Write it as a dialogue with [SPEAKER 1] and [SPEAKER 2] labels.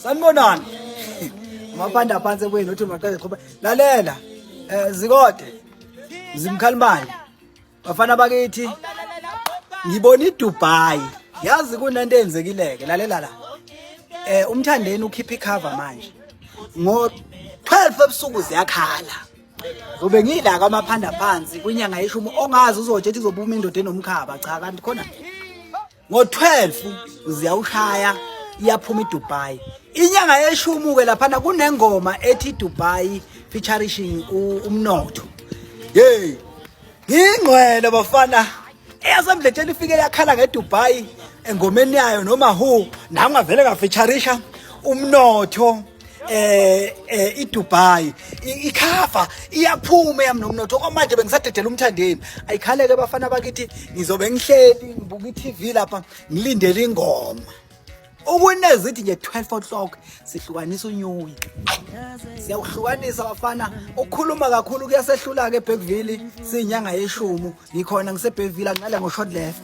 [SPEAKER 1] Sanibonani. Amapanda phansi ebuyeni uthi maqede qhuba. Lalela. Eh zikode. Zimkhalimane. Bafana bakithi. Ngibona iDubai. Yazi kunento eyenzekileke. Lalela la. Eh umthandeni ukhipha icover manje. Ngo 12 ebusuku ziyakhala. Zobe ngila kwamaphanda phansi kwinyanga yeshumi ongazi uzotshethi izobuma indoda enomkhaba cha kanti khona ngo-12 ziyawushaya iyaphuma iDubai inyanga yeshumu ke laphana kunengoma ethi Dubai featuring umnotho hey ngingcwele bafana eyasemdletsheni ifike yakhala ngeDubai engomeni yayo noma who nami ngavele ngafeaturisha umnotho eh eh iDubai ikhava iyaphuma yami nomnotho okwamanje bengisadedela umthandeni ayikhaleke bafana bakithi ngizobe ngihleli ngibuka iTV lapha ngilindele ingoma ukunezithi nje 12 o'clock sihlukanisa unyuyi siyawuhlukanisa bafana ukukhuluma kakhulu kuyasehlula ke eBergville siyinyanga yeshumu ngikhona ngiseBergville angqale ngo short left.